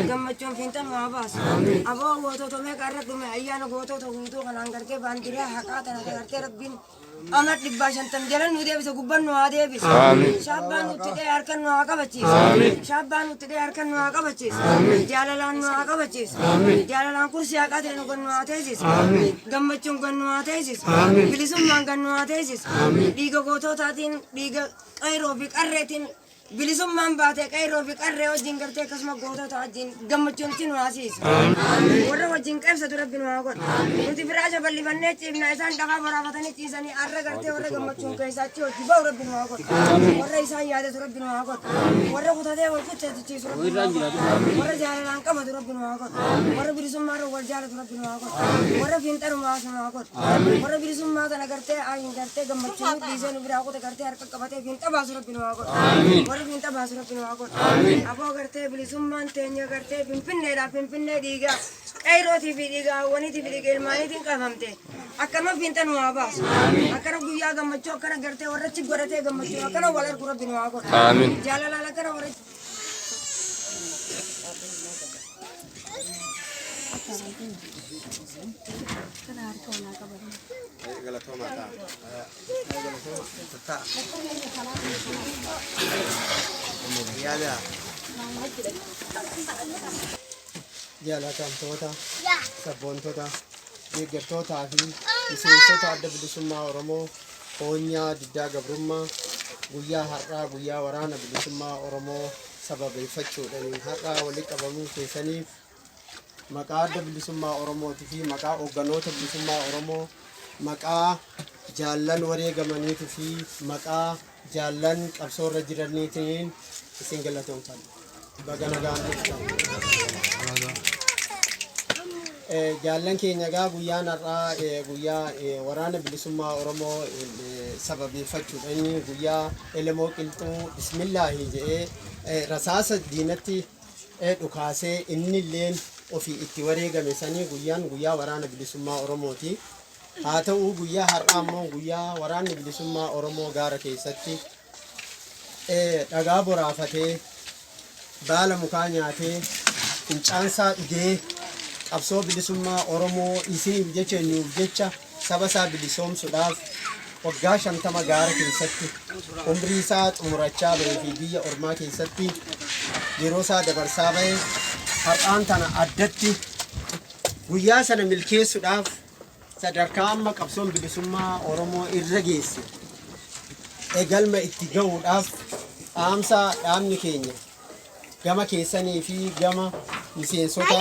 Gammachuun fiinxa nu haa baasu. Aboo gootota meeqa irra dhume ayyaana gootota guutuu kanaan gartee baandiraa haqaa tana gartee Rabbiin ama 150 jala nu deebise gubban nu haa deebisu. Shaabbaa nutti dhee harkan nu haa qabachiisu. Shaabbaa nutti dhee harkan nu haa qabachiisu. Jaalalaan nu haa qabachiisu. Jaalalaan kursii haqaa ta'e nu gan nu haa teessisu. Gammachuun gan nu haa teessisu. Bilisummaan gan nu haa teessisu. Dhiiga goototaatiin dhiiga qeyroo fi qarreetiin bilisummaan baate qeyroo fi qarree wajjin gartee akkasuma gootota wajjin gammachuun itti nu haa siisu. Warra wajjin qabsatu Rabbi nu haa godhu. Nuti firaasha bal'ifannee ciifna isaan dhagaa boraafatanii ciisanii har'a gartee warra gammachuun keessaa achi hojii ba'u Rabbi nu haa godhu. Warra isaan yaadatu Rabbi nu haa godhu. Warra kutatee wal kuttachiisu Rabbi nu haa godhu. Warra jaalalaan qabatu Rabbi nu haa godhu. Warra bilisummaa wal jaalatu Rabbi nu haa godhu. Warra fiinxarumaa nu haa godhu. Warra bilisummaa kana gartee ayin gartee gammachuu nu dhiisee nu biraa kute gartee harka qabatee fiinxa baasu Rabbi nu haa godhu. Warra fiinxa baasu Rabbi nu haa godhu. Aboo gartee bilisummaan teenya gartee finfinneedhaa finfinnee dhiigaa qeyrootii fi dhiiga hawwaniitii fi dhiiga ilmaaniitiin qabamte. Akkanuma fiinxa nu haa baasu. Akkana guyyaa gammachuu akkana gartee warra achi godhatee gammachuu akkana wal argu Rabbi nu haa godhu. Jaalalaan akkana warra Galatoomaa ta'a. Galatoomaa ta'a. Yaada jaalatamtoota, sabboontota, deeggartootaa fi miseensota Adda Bilisummaa Oromoo Koonyaa Diddaa Gabrummaa guyyaa har'aa guyyaa Waraana Bilisummaa Oromoo sababeeffachuudhaan har'aa walitti qabamuu keessaniif maqaa Adda Bilisummaa Oromootii fi maqaa hoogganoota bilisummaa Oromoo, maqaa jaallan wareegamaniitii fi maqaa jaallan qabsoorra jiraniitiin isin galatoomfanna. Baga nagaan dhuftan. Jaallan keenya egaa guyyaan har'aa guyyaa Waraana Bilisummaa Oromoo sababeeffachuudhaan guyyaa Elemoo Qilxuu bismillaahi jedhee rasaasa diinatti dhukaasee innilleen ofii itti wareegame sanii guyyaan guyyaa Waraana Bilisummaa Oromooti. Haa ta'u, guyyaa har'aa immoo guyyaa Waraanni Bilisummaa Oromoo gaara keessatti dhagaa boraafatee, baala mukaa nyaatee, fincaansaa dhugee qabsoo bilisummaa Oromoo isiniif jecha, nuuf jecha, saba isaa bilisoomsuudhaaf waggaa 50 gaara keessatti umrii isaa xumurachaa bahee fi biyya ormaa keessatti yeroo isaa dabarsaa bahe, har'aan tana addatti guyyaa sana milkeessuudhaaf sadarkaa amma qabsoon bilisummaa Oromoo irra geesse galma itti ga'uudhaaf dhaamsa dhaabni keenya gama keessanii fi gama miseensota